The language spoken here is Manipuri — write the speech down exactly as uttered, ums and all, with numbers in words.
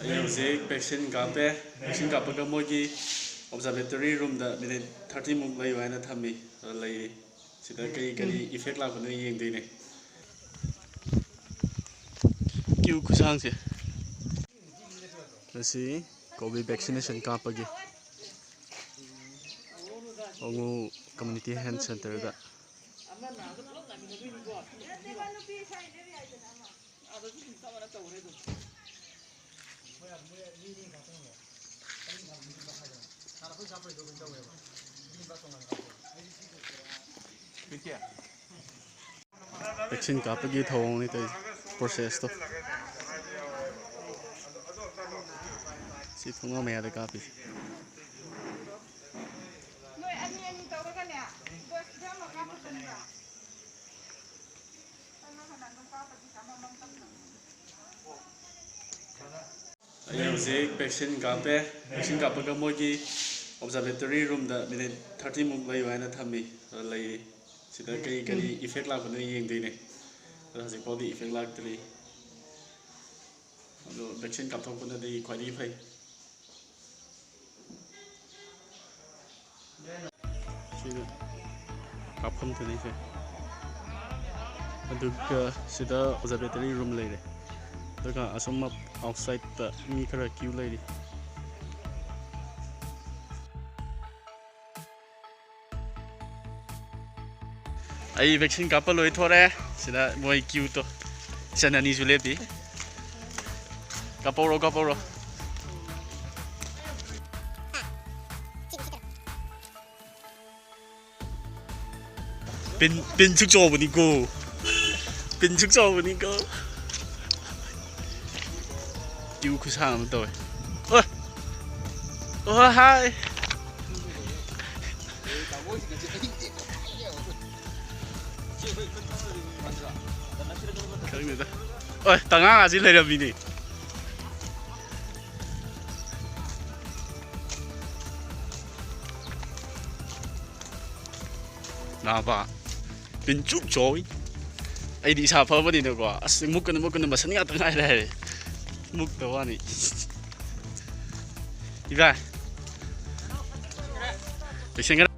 ꯑꯩ ꯍꯧꯖꯤꯛ ꯚꯦꯛꯁꯤꯟ ꯀꯥꯞꯄꯦ꯫ ꯚꯦꯛꯁꯤꯟ ꯀꯥꯞꯄꯒ ꯃꯣꯏꯒꯤ ꯑꯣꯕꯖꯥꯔꯕꯦꯇꯔꯤ ꯔꯨꯝꯗ ꯃꯤꯅꯤꯠ ꯊꯥꯔꯇꯤ ꯃꯨꯛ ꯂꯩꯌꯨ ꯍꯥꯏꯅ ꯊꯝꯃꯤ꯫ ꯑꯗ ꯂꯩꯔꯤ꯫ ꯁꯤꯗ ꯀꯔꯤ ꯀꯔꯤ ꯏꯐꯦꯛ ꯂꯥꯛꯄꯅꯣ ꯌꯦꯡꯗꯣꯏꯅꯦ꯫ ꯀ꯭ꯌꯨ ꯈꯨꯁꯥꯡꯁꯦ꯫ ꯃꯁꯤ ꯀꯣꯚꯤꯠ ꯚꯦꯛꯁꯤꯅꯦꯁꯟ ꯀꯥꯞꯄꯒꯤ ꯋꯥꯉꯨ ꯀꯝꯃ꯭ꯌꯨꯅꯤꯇꯤ ꯍꯦꯜꯊ ꯁꯦꯟꯇꯔꯗ꯫ ꯚꯦꯛꯁꯤꯟ ꯀꯥꯞꯄꯒꯤ ꯊꯧꯑꯣꯡꯅꯤ ꯇꯧꯔꯤꯁꯦ, ꯄ꯭ꯔꯣꯁꯦꯁꯇꯣ꯫ ꯁꯤ ꯊꯣꯡꯅꯥꯎ ꯃꯌꯥꯗ ꯀꯥꯞꯄꯤꯁꯦ꯫ ꯅꯣꯏ ꯑꯅꯤ ꯑꯅꯤ ꯇꯧꯔꯒꯅꯦ, ꯁꯤꯗ ꯑꯃ ꯀꯥꯞꯄꯛꯀꯅꯤꯕ꯫ ꯑꯩ ꯍꯧꯖꯤꯛ ꯚꯦꯛꯁꯤꯟ ꯀꯥꯞꯄꯦ꯫ ꯚꯦꯛꯁꯤꯟ ꯀꯥꯞꯄꯒ ꯃꯣꯏꯒꯤ ꯑꯣꯕꯖꯥꯔꯕꯦꯇꯔꯤ ꯔꯨꯝꯗ ꯃꯤꯅꯤꯠ ꯊꯥꯔꯇꯤ ꯃꯨꯛ ꯂꯩꯌꯨ ꯍꯥꯏꯅ ꯊꯝꯃꯤ꯫ ꯑꯗ ꯂꯩꯔꯤ꯫ ꯁꯤꯗ ꯀꯔꯤ ꯀꯔꯤ ꯏꯐꯦꯛ ꯂꯥꯛꯄꯅꯣ ꯌꯦꯡꯗꯣꯏꯅꯦ꯫ ꯑꯗꯣ ꯍꯧꯖꯤꯛꯐꯥꯎꯗꯤ ꯏꯐꯦꯛ ꯂꯥꯛꯇ꯭ꯔꯤ꯫ ꯑꯗꯣ ꯚꯦꯛꯁꯤꯟ ꯀꯥꯞꯊꯣꯛꯄꯅꯗꯤ ꯈ꯭ꯋꯥꯏꯗꯒꯤ ꯐꯩ꯫ ꯁꯤꯗ ꯀꯥꯞꯐꯝ ꯊꯣꯛꯏꯁꯦ꯫ ꯑꯗꯨꯒ ꯁꯤꯗ ꯑꯣꯕꯖꯥꯔꯕꯦꯇꯔꯤ ꯔꯨꯝ ꯂꯩꯔꯦ꯫ ꯑꯗꯨꯒ ꯑꯁꯣꯝ ꯑꯥꯎꯠꯁꯥꯏꯗꯠꯇ ꯃꯤ ꯈꯔ ꯀ꯭ꯌꯨ ꯂꯩꯔꯤ꯫ ꯑꯩ ꯚꯦꯛꯁꯤꯟ ꯀꯥꯞꯄ ꯂꯣꯏꯊꯣꯔꯦ꯫ ꯁꯤꯗ ꯃꯣꯏ ꯀ꯭ꯌꯨꯗꯣ ꯏꯆꯟ ꯑꯅꯤꯁꯨ ꯂꯦꯞꯄꯤ꯫ ꯀꯥꯞꯄꯧꯔꯣ, ꯀꯥꯞꯄꯧꯔꯣ꯫ ꯄꯤꯟ, ꯄꯤꯟ ꯁꯨꯛ ꯆꯥꯎꯕꯅꯤꯀꯣ꯫ ꯄꯤꯟ ꯁꯨꯛ ꯆꯥꯎꯕꯅꯤꯀꯣ꯫ ꯀ꯭ꯌꯨ ꯈꯨꯁꯥꯡ ꯑꯃ ꯇꯧꯋꯦ꯫ ꯑꯣ! ꯑꯣ, ꯍꯥꯏ! ꯈꯪꯗꯦꯗ꯫ ꯑꯣꯏ, ꯇꯉꯥꯡ ꯑꯁꯤ ꯂꯩꯔꯝꯃꯤꯅꯦ꯫ ꯅꯥꯕ, ꯄꯤꯟ ꯁꯨꯛ ꯆꯥꯎꯏ꯫ ꯑꯩꯗꯤ ꯏꯁꯥ ꯐꯕꯅꯤꯅꯀꯣ, ꯑꯁ, ꯃꯨꯛꯀꯅꯨ, ꯃꯨꯛꯀꯅꯨ, ꯃꯁꯟ ꯉꯥꯛꯇ ꯉꯥꯏꯔꯦ ꯍꯥꯏꯔꯦ꯫ ꯃꯨꯛꯇ ꯋꯥꯅꯤ꯫ ꯏꯕꯥꯏ꯫ ꯂꯣꯏꯁꯟꯈ꯭ꯔꯦ꯫